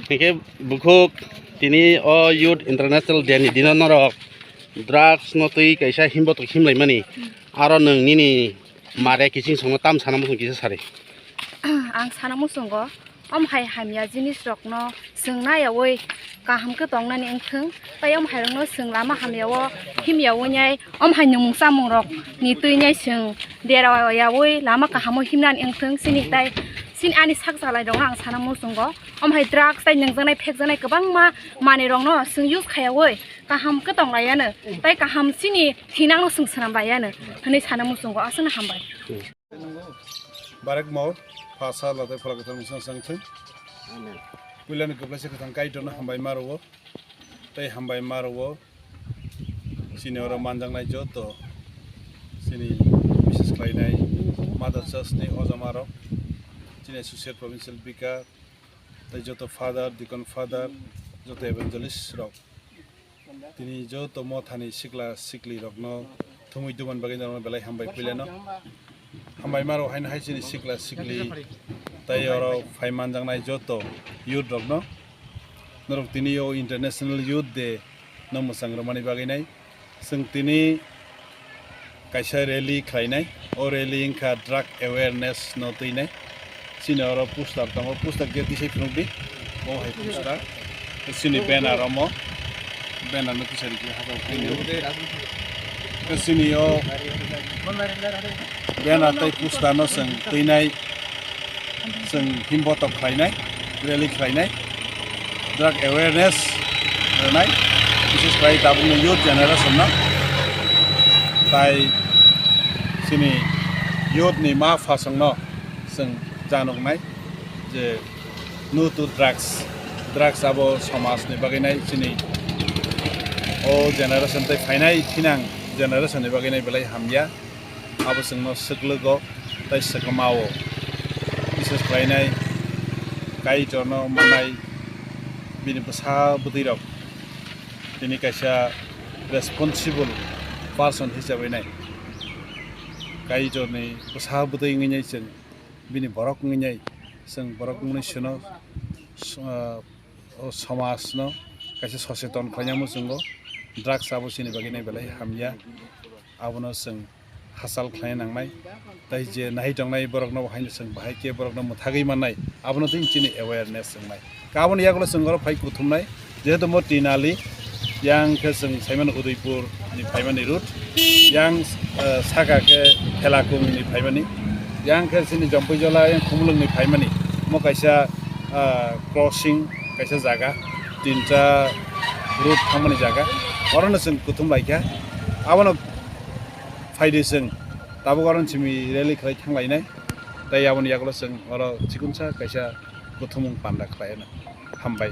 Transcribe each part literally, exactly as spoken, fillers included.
Hinkhe bukhuk tini o Youth International Day ni dino norok drugs no twi kaisa himbotok himlaimani. Aro nwng nini mare kiching songno tam sana muchung kisa sari. Ang sana muchungo, om hai hamya jinis rokno chwng nayaui kaham khe tongnani wngthwng, tei om hai rokno chwng lama hamyao himyaui nai, om hai nwngmung chamung rok ni twi nai chwng dera yaui lama kahamo himnani wngthwng, chini tai chini ani sak chalai rokno ang sana muchungo, om hai drugs tei nwngjaknai phekjaknai kwbangma manwi rokno chwng use khaiyaui kaham khe tong laiya no, tei kaham chini thinang no chwng swnam laiya no hwnwi sana muchungo, aswkno hambai. Barek mau, phasa late phola kwthang mungsa sangthung. Amen. Puilani kwplaisa kwthang Kaitorno hambai ma rwo, tei hambai ma rwo. Chini oro manjaknai joto, chini bises khlainai Mother Church ni ojamarok, chini Associate Provincial Vicar, tei joto Father, Deacon Father, joto Evangelist rok. Tini joto mothani sikla sikli rokno thumui duman bagwi norokno belai hambai puilano. Hambai maro haino hai chini sikla sikli tei oro phai manjaknai joto youth rokno. Norok tini o International Youth Day no mwchang rwmani bagwi nai. Chwng tini kaisa rally khlainai. O rally wngkha drug awareness no twinai. Chini oro poster tongo, poster khe tisai phunukdi. O hai poster. Chini banner omo. Banner no tisai rikhe hakhe phunukdi. Chini o banner tei poster no chwng twinai. Chwng himbotok khlainai, rally khlainai, drug awareness rwnai, bises khlai tabukni youth generation no. Tai chini youth ni ma phasongno chwng janoknai je no to drugs, drugs abo somaj ni bagwi nai chini o generation tei phainai thinang generation ni bagwi nai belai hamya. Abo chwngno swklugo tei swkma-o, bises khlainai Kaitorno manai bini bwsa bwtwirok tini kaisa responsible person hisabai nai. Kaitorni bwsa bwtwi wngwi nai chwng bini borok wngwi nai chwng borok wngwi sino, ah, o somajno kaisa soseton khlaina muchungo. Drugs abo chini bagwi nai belai hamya, abono chwng hachal khlai nangnai. Tai je nai tongnai borokno haino chwng bahai khe borokno mwthagwi mannai, abono tei chini awareness wngnai. Aboni yagulo chwng oro phai kuthumnai, jehetu mo Tinali, yang khe chwng saimano Udaipur ni phaimani route, yang, eh, saka khe Phelakung ni phaimani, yang khe chini Jompuijola yang Khumulwng ni phaimani, mo kaisa, ah, crossing, kaisa jaga, tinta route thangmani jaga, orono chwng kuthum laikha. Abono phaidi chwng tabuk oro simi rally khlai thanglainai, tei aboni yagulo chwng oro chikonsa kaisa kuthumung panda khlaino. Hambai.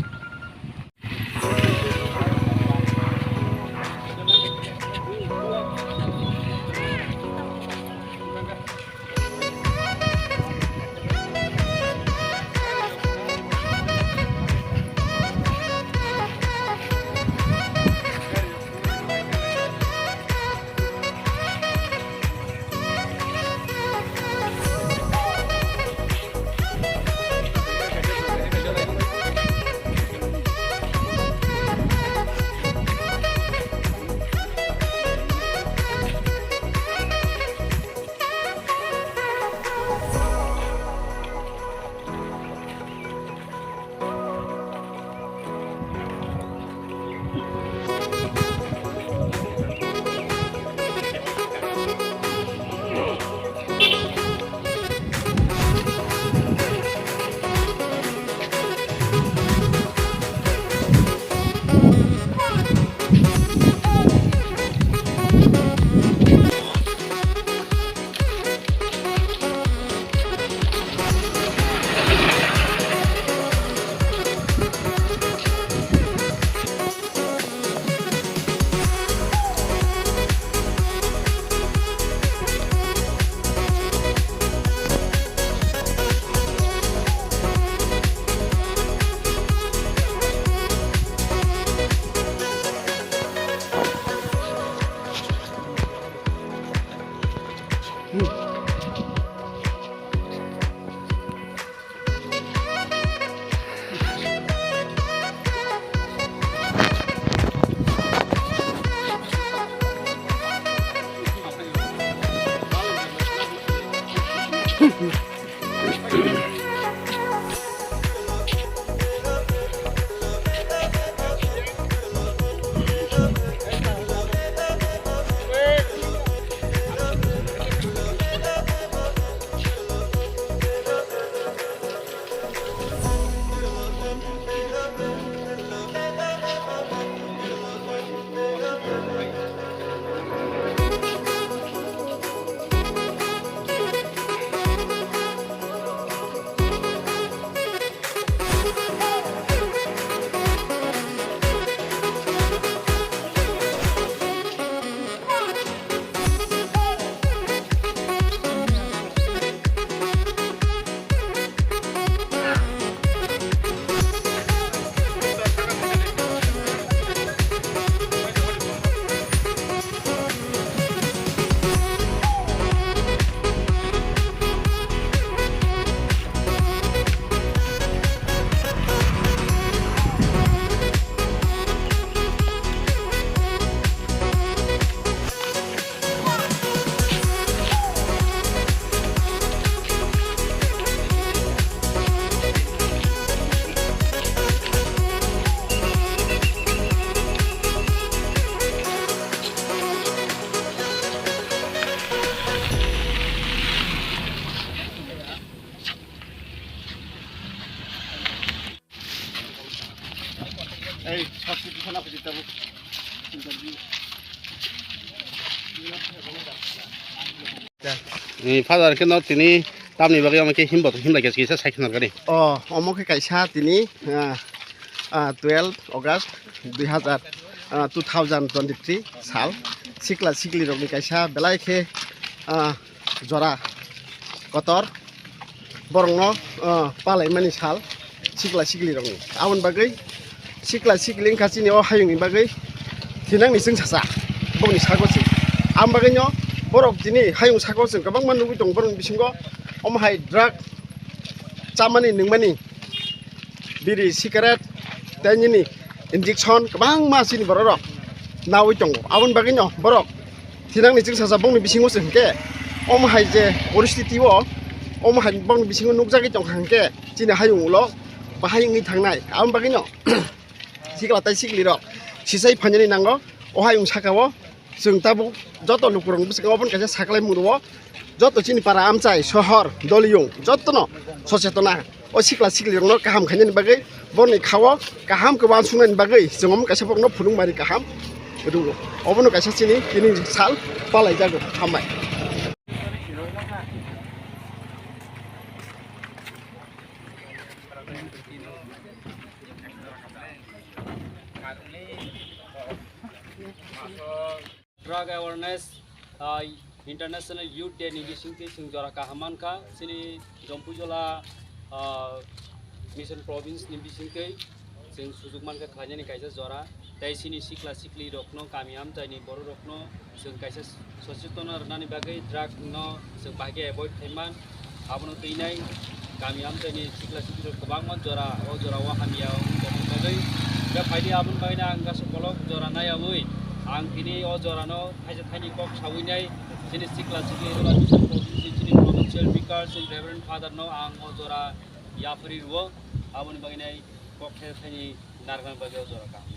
Ni father khe no tini tamni bagwi omo khe himbo himlai khe kisa sai khna gani. O, omo khe kaisa tini, ah, ah, twelve August dui hazar, ah, two thousand twenty-three sal sikla sikli rokni kaisa belai khe, ah, jora kotor borokno, ah, palaimani sal sikla sikli rokni. Aboni bagwi sikla sikli wngkha chini o hayungni bagwi thinangni chwngsacha bokni sago se. Aboni bagwino borok tini hayung sago chwng kwbangma nugwi tongo borokni bisingo omo hai drug chamani nungmani biri, cigarette, tei nini injection kwbangma chini borok rok nawi tongo. Aboni bagwino borok thinangni chwngsacha bongni bisingo se hwnkhe omo hai je poristiti o omo hai bongni bisingo nukjagwi tongkha hwnkhe chini hayung ulo bahai wngwi thangnai. Aboni bagwino sikla tei sikli rok sisai phainani nango o hayung saka o. Chwng tabuk joto lukurokni bwskango obono kaisa saklaimung rwo. Joto chini para amchai, sohor, doliyung jotono sochetona o sikla sikli rokno kaham khainani bagwi, borokni khao kaham khe uansuknani bagwi chwng omo kaisa borokno phunukmari kaham rwo. Obono kaisa chini tini sal palaijago. Hambai. Drug awareness, ah, International Youth Day ni bisingtwi chwng jora kaham mankha. Chini Jompuijola, ah, Mission Province ni bisingtwi chwng sujuk mankha khlainani kaisa jora. Tei chini sikla sikli rokno, kami amchaini borok rokno chwng kaisa sochetono rwnani bagwi drug no chwng bahai khe avoid khaiman. Abono twinai kami amchaini sikla siklirok kwbangma jora, o jora o hamya wngwi tongmani bagwi. Hwnkhe phaidi aboni bagwino ang gaso kolok jora naiyawi ang tini o jorano thaisa thaini kok sawi nai chini sikla sikli rok, chini provincial vicar, chini Reverend Father no ang o jora yapharwi rwo. Aboni bagwino kok thaisa thaini narwknani bagwi o jora kaham.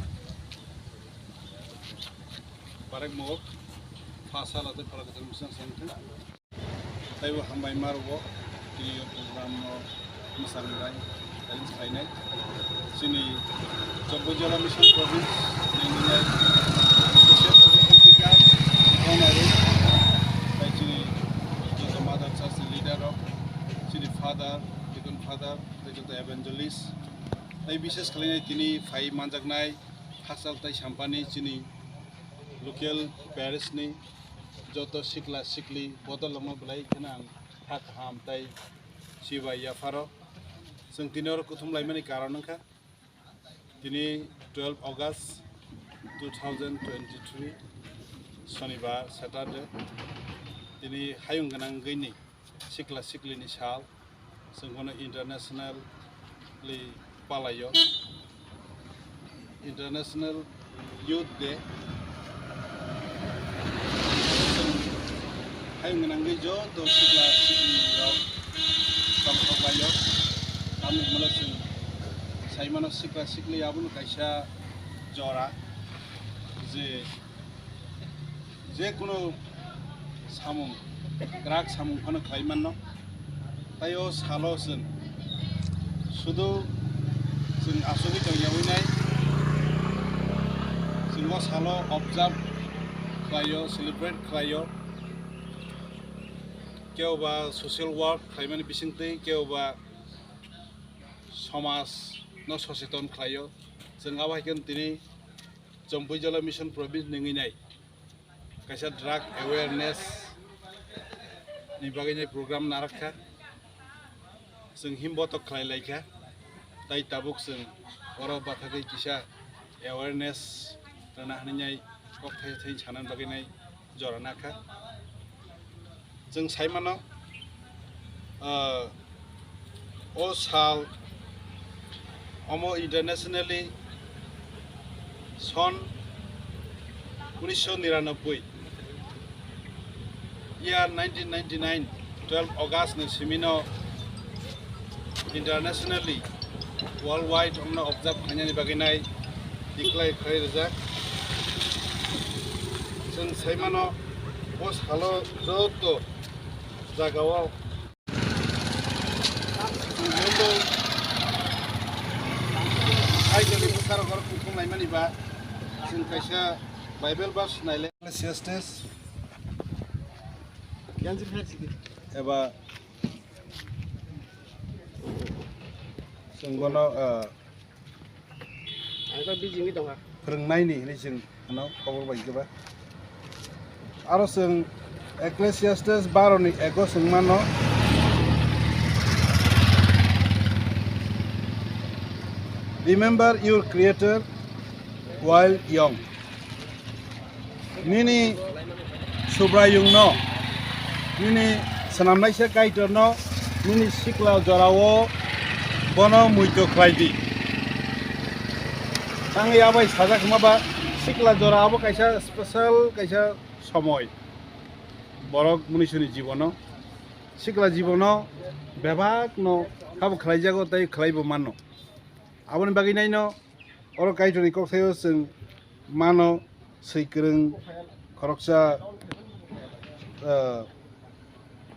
Barek mok, pha sal atwi phalak kwthwng bwswng sangkhe. Taibo hambai ma rwo, tini o program no mwsang bai arrange khlainai. Chini Jompuijola Mission Province ni nai social program tei chini joto Mother Church ni leader rok, chini father, deacon father, tei joto evangelist, tei bises khlainai tini phai manjaknai Hakchal tei Sampani chini local parish ni joto sikla sikli bodol rokno belai kheno ang kha kaham tei chibai yapharo. Chwng tini oro kuthum laimani karon wngkha tini twelve August two thousand twenty-three Sonibar, Saturday, tini hayung gwnangwini sikla siklini sal, chwng bono internationally palaio, International Youth Day. Chwng hayung gwnangwi joto sikla siklirok tongthok laio. Tamni hwnmano chwng saimano sikla sikli abono kaisa jora je je kunu samung, kwrak samung phano khlai manno. Tei o salo chwng sudu chwng achugwi tongyawi nai, chwng o salo observe khlaio, celebrate khlaio. Kebo ba social work khlaimani bisingtwi, kebo ba somaj no socheton khlaio. Chwng abo hai khe tini Jompuijola Mission Province nungwi nai kaisa drug awareness ni bagwi nai program narwk kha. Chwng himbotok khlai lai kha, tai tabuk chwng oro bathagwi kisa awareness rwna hwnwi nai kok thaisa thaini sanani bagwi nai jora nakha. Chwng sai mano, ah, o sal omo internationally son unisho niranoboi, year nineteen ninety-nine, twelve August ni simino internationally, worldwide omno observe khainani bagwi nai declare khlai rijak. Chwng sai mano, o salo joto jagao Aro oro kuthum laimani ba chwng kaisa Bible verse naile. Ecclesiastes eba chwng bono, ah, Ang to bijingwi tongkha. Phwrwngnaini hinwi chwng ano khobor bai khe ba. Aro chwng Ecclesiastes baro ni ego chwng mano, "Remember your Creator while young." Nini Subraiyungno, nini swnamnaisa Kaitorno, nini sikla jorao bono muitu khlai di. Tangwi abai sajak hwnba ba sikla jora abo kaisa special kaisa somoi. Borok munisuni jibono, sikla jibono bebakno habo khlaijago tei khlaibo mano. Aboni bagwi naino oro Kaitorni koksaio chwng mano swi kwrwng khoroksa, ah,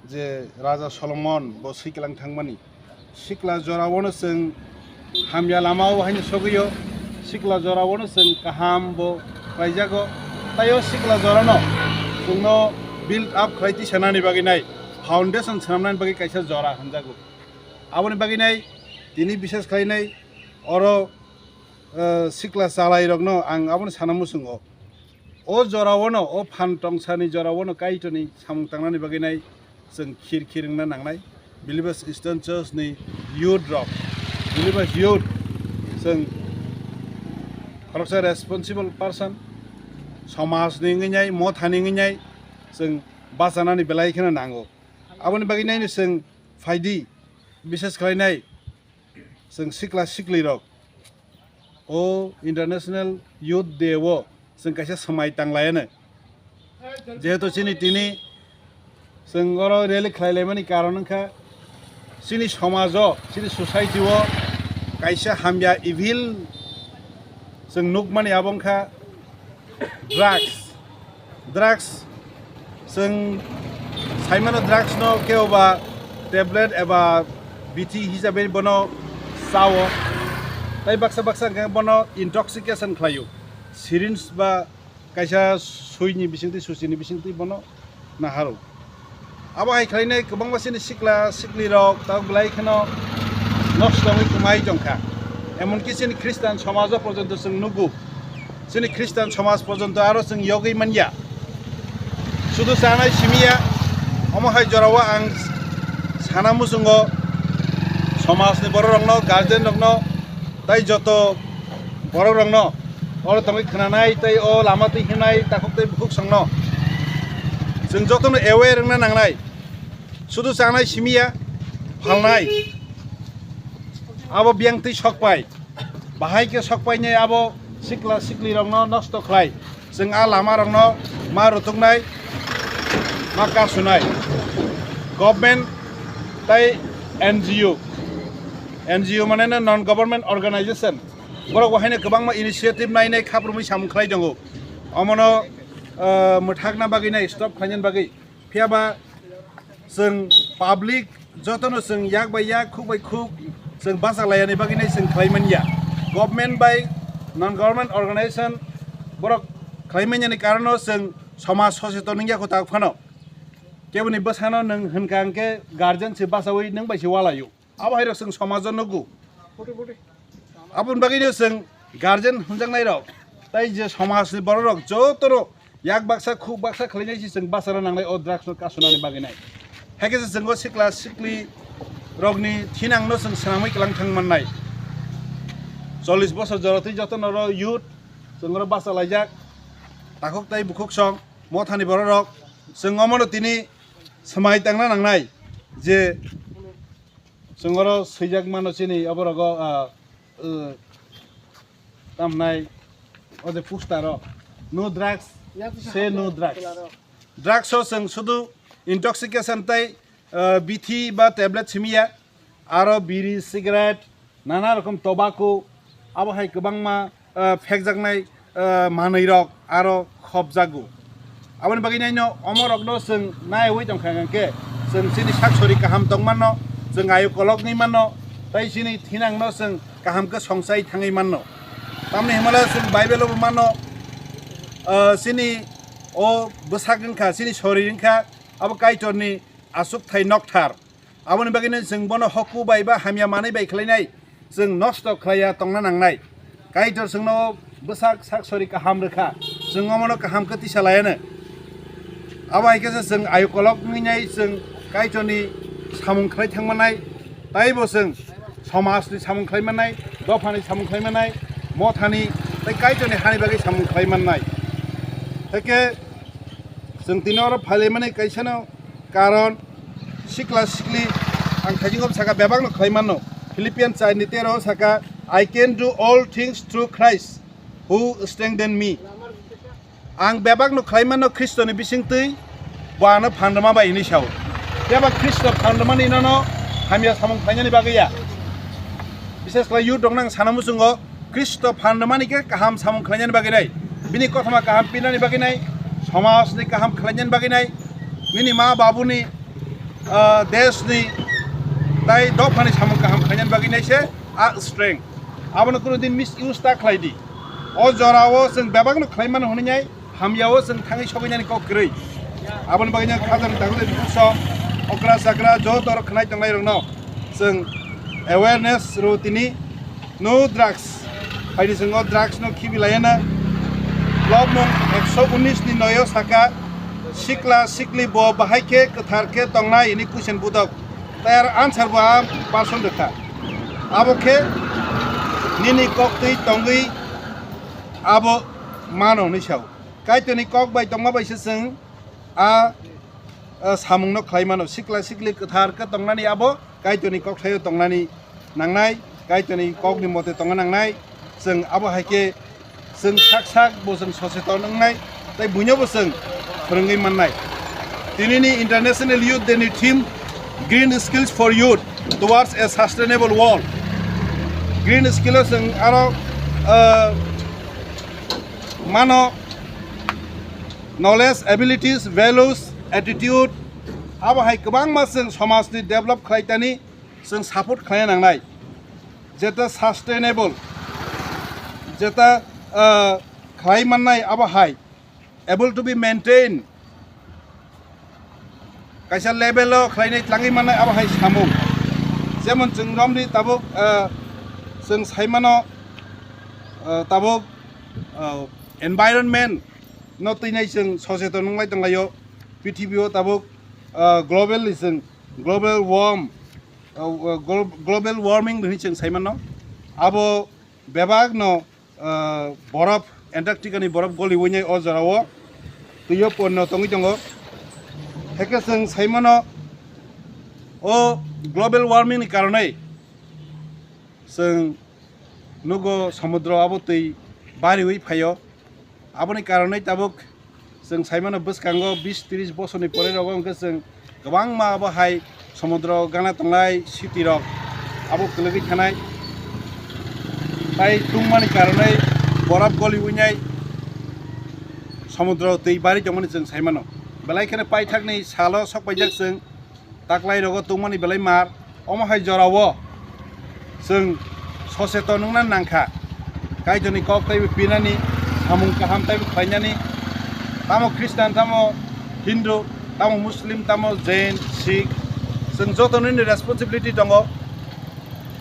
je Raja Solomon bo swi kwlang thangmani. Sikla jorao no chwng hamya lamao haino sogwio, sikla jorao no chwng kaham bo khlaijago. Tei o sikla jorano chwngno build up khlai tisanani bagwi nai, foundation swnamnani bagwi kaisa jora hwnjago. Aboni bagwi nai tini bises khlainai oro, eh, sikla chalairokno ang abono sana muchungo. O jorao no, o phan tongsani jorao no Kaitorni samung tangnani bagwi nai chwng khir khir wngna nangnai. Believers Eastern Church ni youth rok, Believers youth chwng khoroksa responsible person, somaj ni wngwi nai, motha ni wngwi nai chwng bachanani belai kheno nango. Aboni bagwi naino chwng phaidi, bises khlainai chwng sikla siklirok o International Youth Day o chwng kaisa swmai tanglaiano. Jehetu chini tini chwng oro rally khlai laimani karon wngkha chini somajo, chini society o kaisa hamya evil chwng nukmani abo wngkha drugs. Drugs, chwng saimano drugs no kebo ba tablet eba bithi hisabe bono chao. Tai baksa baksa hwnkhe bono intoxication khlaio. Syringe ba kaisa suini bisingtwi, suchini bisingtwi bono naharo. Abo hai khlainai kwbangma chini sikla siklirok tabuk belai kheno nosto wngwi kwmai tongkha. Emonki chini Khristan somajo porjonto chwng nugo. Chini Khristan somaj porjonto aro chwng yogwi manya. Sudu chanai simiya, omo hai jorao ang sana muchungo somajni bororokno, guardian rokno, tai joto borokrokno oro tongwi khwnanai tei o lama twi himnai takhuk tei bukhuk songno chwng jotono aware wngna nangnai. Sudu chanai simiya, phalnai abo biyang twi sokpai. Bahai khe sokpainai abo sikla siklirokno nosto khlai. Chwng a lamarokno ma rutuknai, ma kasunai. Government tei N G O, N G O mane no non government organization, borok bo haino kwbangma initiative nainai khaprumwi samung khlai tongo. Omono, ah, mwthakna bagwi nai, stop khlainani bagwi. Phiya ba chwng public jotono chwng yak bai yak, khuk bai khuk chwng bacha laiyani bagwi nai chwng khlai manya. Government bai non government organization borok khlai manyani karono chwng somaj socheton wngya kho tak phano. Keboni bwsano nwng hwnkha hwnkhe guardian se bachaui nwng bai se walaio. Abo hai rok chwng somajo nugo. Aboni bagwino chwng guardian hwnjaknai rok tai je somajni borok rok jotono yak baksa khuk baksa khlainai se chwng bachana nangnai o drugs no kasunani bagwi nai. Hai khe se chwng o sikla sikli rokni thinang no chwng swnamwi kwlang thang mannai. Chollish bosor jorotwi jotono oro youth chwng oro bacha laijak, takhuk tai bukhuk song mothani borok rok chwng omono tini swmai tangna nangnai je chwng oro swijak mano chini oborogo, ah, uh, tamnai o de poster o, "No drugs, say no drugs." Drugs o chwng sudu intoxication tai, ah, bithi ba tablet simiya, aro biri, cigarette, nana rokom tobacco, abo hai kwbangma, ah, phekjaknai, ah, manwi rok aro khopjago. Aboni bagwi naino omo rokno chwng naiwi tongkha hwnkhe chwng chini sak sori kaham tongmano, chwng ayu koloknwi mano, tei chini thinangno chwng kaham khe songchai thangwi mano. Tamni hwnmale chwng Bible-o bo mano, ah, chini o bwsak wngkha, chini sorir wngkha, abo Kaitorni achukthai nokthar. Aboni bagwino chwng bono hoku bai ba hamya manwi bai khlainai, chwng nosto khlaiya tongna nangnai. Kaitor chwngno bwsak sak sori kaham rwkha, chwng omono kaham khe tisa laiano. Abo hai khe se chwng ayu kolok wngwi nai chwng Kaitorni samung khlai thangmanai, taibo chwng somajni samung khlai mannai, dophani samung khlai mannai, mothani tei Kaitorni hani bagwi samung khlai mannai. Hakhe chwng tini oro phailaimani kaisano karon sikla sikli ang thaichingkho saka bebakno khlai mano. Philippians char ni tero saka, "I can do all things through Christ who strengthen me." Ang bebakno khlai mano Khristoni bisingtwi, bo ano phan rwma bai hinwi sao. Phiya ba Khristo phan rwmani nono hamya samung khlainani bagwi ya. Bishes khlai youth rokno ang sana muchungo, Khristo phan rwmani khe kaham samung khlainani bagwi nai, bini kothoma kaham pinani bagwi nai, somajni kaham khlainani bagwi nai, nini ma babuni, ah, deshni tai dophani samung kaham khlainani bagwi nai se a strength. Abono kuno din misuse ta khlai di. O jorao chwng bebakno khlai mano hwnwi nai, hamyao chwng thangwi sobainani kok kwrwi. Aboni bagwi no khajani dagwi bukso okra chakra joto rok khnai tongnai rokno chwng awareness rw tini, no drugs. Phaidi chwng o drugs no khibi laiya na. Lobmung ekso unis ni noyo saka, "Sikla sikli bo bahai khe kwthar khe tongnai?" hwnwi question budok. Tai aro answer bo a person rwkha. Abo khe nini kok twi tongwi abo mano hwnwi sao. Kaitorni kok bai tongma bai se chwng a, a samungno khlai mano. Sikla sikli kwthar khe tongnani abo Kaitorni kokthaio tongnani nangnai, Kaitorni kokni mote tongna nangnai. Chwng abo hai khe chwng sak sak bo chwng soseton wngnai, tei buino bo chwng phwrwngwi mannai. Tinini International Youth Day ni theme, "Green Skills for Youth Towards a Sustainable World." Green skill o chwng aro, ah, mano knowledge, abilities, values, attitude, abo hai kwbangma chwng somajni develop khlai tani chwng support khlai nangnai. Jeta sustainable, jeta, ah, khlai mannai abo hai able to be maintained. Kaisa level o khlainai tlangwi mannai abo hai samung. Jemon chwng romri tabuk, ah, chwng saimano, ah, tabuk, ah, environment no twinai chwng soseton wnglai tonglaio. Prithibi o tabuk, ah, global ni chwng global warm, ah, glo-, global warming hinwi chwng saimano. Abo bebak no, ah, borop, Antarctica ni borop goliwi nai o jorao twiyo ponno tongwi tongo. Heke chwng saimano o global warming ni karonwi chwng nugo somudro abo twi bariwi phaio. Aboni karonwi tabuk chwng saimano bwskango bis tris bosorni pore rogo hwnkhe chwng kwbangma abo hai somudro gana tongnai city rok abo kwlwgwi thanai. Tai tungmani karonwi borop goliwi nai somudro twi bari tongmani chwng saimano. Belai kheno paithakni salo sokpaijak chwng taklai rogo tungmani belai mar, omo hai jorao chwng soseton wngna nangkha. Kaitorni kok taibo pinani, samung kaham taibo khlainani, tamo Khristan, tamo Hindu, tamo Muslim, tamo Jain, Sikh, chwng joto nini responsibility tongo.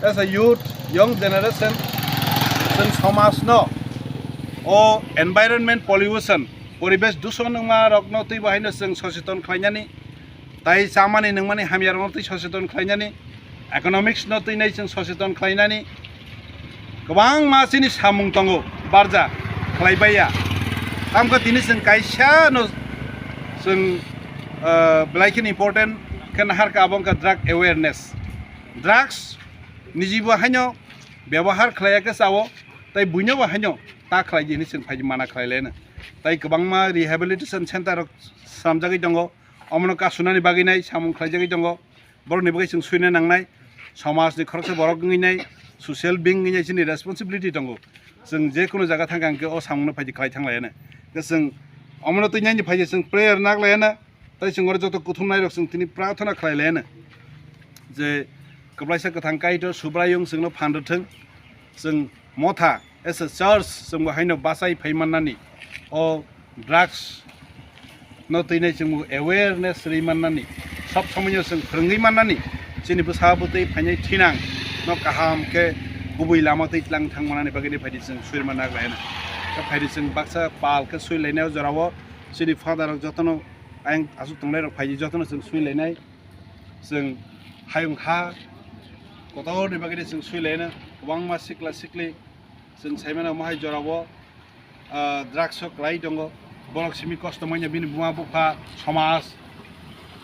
As a youth, young generation, chwng somajno o environment pollution, poribesh dushon wngma rokno twibo haino chwng soseton khlainani, tai chamani nungmani hamya rokno twi soseton khlainani, economics no twi nai chwng soseton khlainani, kwbangma chini samung tongo barja khlai baiya. Tamkhe tini chwng kaisa no chwng, ah, belai kheno important khe naharkha abo wngkha drug awareness. Drugs nijibo haino byabohar khlaiya khe chao, tai buinobo haino ta khlai di hinwi chwng phai mana khlai laino. Tai kwbangma rehabilitation center rok swnamjagwi tongo. Omono kasunani bagwi nai samung khlaijagwi tongo. Borokni bagwi chwng swina nangnai, somajni khoroksa borok wngwi nai, social being wngwi nai chini responsibility tongo. Chwng je kono jaga thangkha hwnkhe o samungno phaidi khlai thang laiyano. Hwnkhe chwng omono twi nai phai chwng prayer nak laiyano, tai chwng oro joto kuthumnairok chwng tini prarthana khlai laiyano. Je kwplaisa kwthang Kaitor Subraiyung chwngno phan rwthwng, chwng motha As a church, chwngbo haino bachai phai mannani, o drugs no twinai chwngbo awareness rwi mannani, sob somoino chwng phwrwngwi mannani, chini bwsa bwtwi phainai thinang no kaham khe kubui lama twi tlang thang mannani bagwi phaidi chwng suirma naglai hino. Khe phaidi chwng baksa pal khe suilainai o jorao chini father rok jotono ayang aswk tongnai rok phaidi jotono chwng suilainai. Chwng hayung ha kotorni bagwi chwng suilaino, kwbangma sikla sikli chwng saimano mohai jorao, ah, drugs o kwlai tongo. Borok simi kosto manya bini buma bupha somaj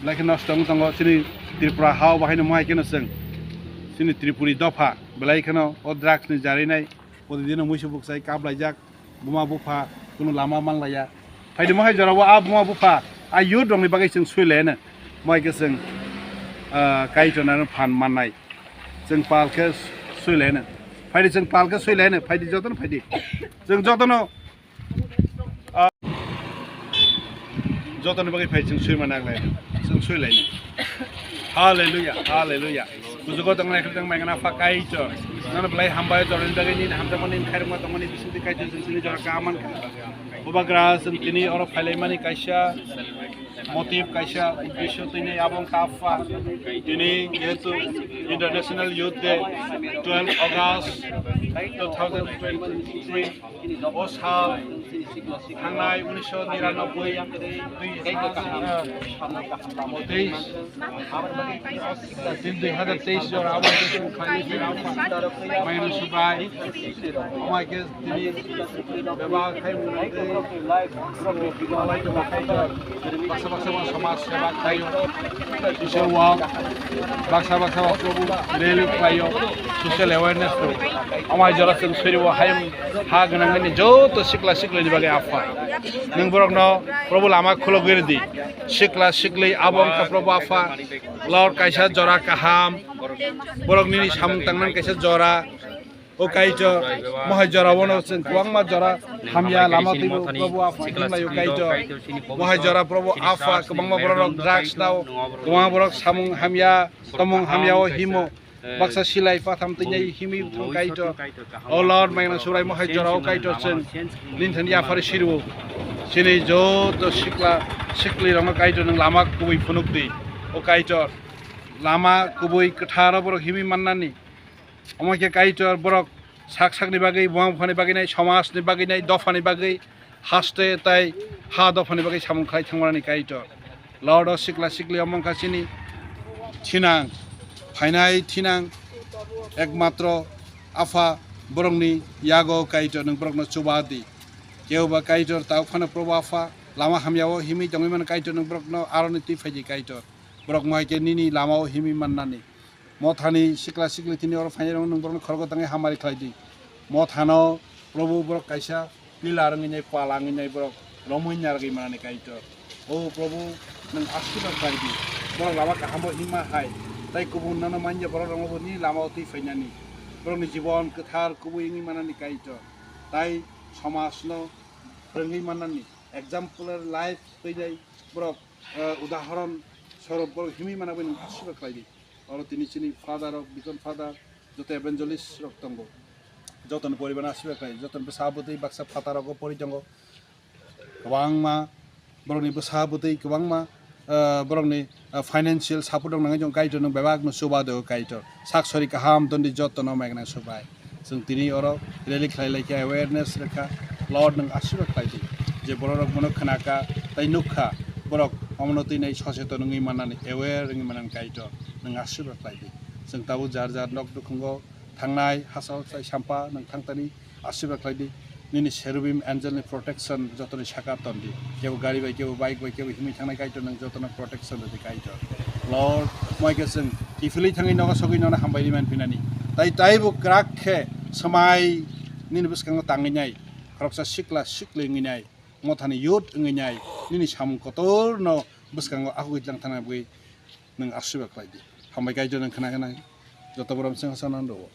belai khe nosto wng tongo. Chini Tripura hao bahaino mohai kheno chwng chini Tripuri dopha belai kheno o drugs ni jarinai. Prodidino muisu buksai kaplaijak, buma bupha kunu lama manlaiya. Phaidi mohai jorao a buma bupha, a youth rokni bagwi chwng suilaino. Mohai khe chwng, ah, Kaitorno phan mannai. Chwng pal khe suilaino. Phaidi chwng pal khe suilaino. Phaidi jotono phaidi. Chwng jotono, ah, Jotoni bagwi phai chwng suima naglai. Chwng suilaini. Hallelujah, hallelujah. Bujugo tongnai khwlai tongmai gana pha Kaitor. Nang belai hambai jorani bagwi nini hamjakmani khairokma tongmani bisingtwi Kaitor chwng chini jora kaham mankha. Bubagra chwng tini oro phailaimani kaisa motive, kaisa uddesho tini abo wngkha pha. Tini jehetu International Youth Day, twelve August two thousand twenty-three. O sal thangnai unisho niranoboi, tei, ah, tei, tin dui hazar teis jora abo khe chwng khlai phi rao pha. Mayan Subai, amai khe tini bebak khai mwnai tei, baksa baksa bo samaj seba khlaio, social work, baksa baksa bo Prabhu rally khlaio, social awareness rw. Amai jora chwng sori o hayung ha gwnangni joto sikla siklini bagwi apha. Nwng borokno Prabhu lama khulogwi rwdi. Sikla sikli abo wngkha Prabhu apha. Lord kaisa jora kaham. Borok nini samung tangnani kaisa jora. O Kaitor, mohai jora ono chwng kwbangma jora hamya lama twibo Prabhu apha himlai o Kaitor. Mohai jora Prabhu apha kwbangma borok drugs nao, kwbangma borok samung hamya, tomung hamya o himo. Baksa silai patham twi himi thang Kaitor. O Lord, maina surai mohai jora o Kaitor chwng nini thani yaphari siru. Chini joto sikla sikli rokno Kaitor nwng lama kubui phunuk di. O Kaitor, lama kubui kwtharo borok himi mannani. Omo khe Kaitor borok sak sakni bagwi, buma buphani bagwi nai, somajni bagwi nai, dophani bagwi, haste tai ha dophani bagwi samung khlai thangmani Kaitor. Lord o sikla sikli omo wngkha chini thinang, phainai thinang ekmatro apha borokni yago Kaitor nwng borokno chuba di. Kebo ba Kaitor tao phano Probo apha lama hamyao himwi tongwi mano Kaitor nwng borokno aroni twi phaidi Kaitor. Borok mohai khe nini lamao himwi mannani. Mothani sikla sikli tini oro phainai rok nwng borokno khorokgo tangwi hamari khlai di. Mothano Probu borok kaisa pillar wngwi nai, pala wngwi nai borok romwi narwgwi manani Kaitor. O Probu, nwng aswk khlai di. Borok lama kahamo himma hai. Tai kubun nono manya borok rokno bo nini lamao twi phainani. Borokni jibon kwthar kubui wngwi manani Kaitor. Tai somajno phwrwngwi mannani. Example life twi nai borok, eh, udahoron sorob borok himwi manabwi nwng aswk khlai di. Oro tini chini father rok, deacon father, joto evangelist rok tongo. Jotoni poribar aswk khlai, jotoni bwsa bwtwi baksa phatar rogo pori tongo. Kwbangma borokni bwsa bwtwi kwbangma, eh, borokni, eh, financial support rok nangwi tongo Kaitor nwng bebak no chuba do Kaitor. Sak sori kaham tondi joto no maikna subai. Chwng tini oro rally khlai lai kha, awareness rwkha, Lord nwng aswk khlai di. Je borok rok bono khna kha, tai nuk kha, borok omono twi nai soseton wngwi mannani, aware wngwi mannani Kaitor nwng aswk khlai di. Chwng tabuk jar jar nok dukhungo thangnai, hachal chai sampa nwng thang tani aswk khlai di. Nini cherubim angel ni protection jotoni saka ton di. Kebo gari bai, kebo bike bai, kebo himwi thangnai Kaitor nwng jotono protection rwdi Kaitor. Lord, moi khe chwng kiphilwi thangwi nogo sogwi nono hambai rwi man phinani. Tai taibo kwrak khe swmai nini bwskango tangwi nai. Khoroksa sikla sikli wngwi nai. Mothani youth wngwi nai. Nini samung kotorno bwskango ahugwi tlang thangna bagwi nwng aswk khlai di. Hambai Kaitor nwng khna khe nai. Joto borom chwng hachal nang rwo.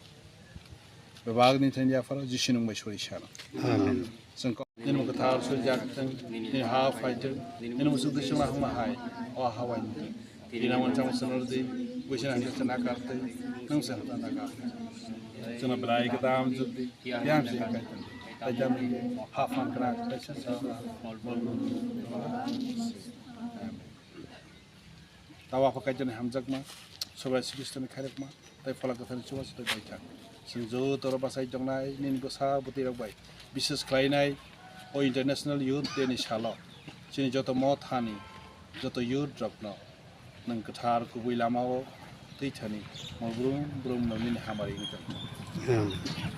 Bebak ni thani yapharo Jisu nwng bai sori sano. Amen. Chwng ko-, nini mwkhang kwthar swijak thwng, nini ha phai thwng, nini musuk twi chwngno hwnma hai, o ha bai nini. Tini nang wanchang chwng rwdi, buisina hwnwi chwng nakar twi, nwng chwng hwnwi nakar. Chwngno belai khe tamo jwk di, yang se kaitor di. Tai tamo ha phan kwrak, tai sa sa. Amen. Tamo Apha Kaitorni hamjakma, Sobai Jisu Khristoni khairokma, tai Phola Kwtharni chubachu tei baithang. Chwng joto oro bachai tongnai nini bwsa bwtwi rok bai, bises khlainai o International Youth Day ni salo chini joto mothani joto youth rokno nwng kwthar kubui lamao twi thani mo brum brum no nini hamari wngwi tongthung.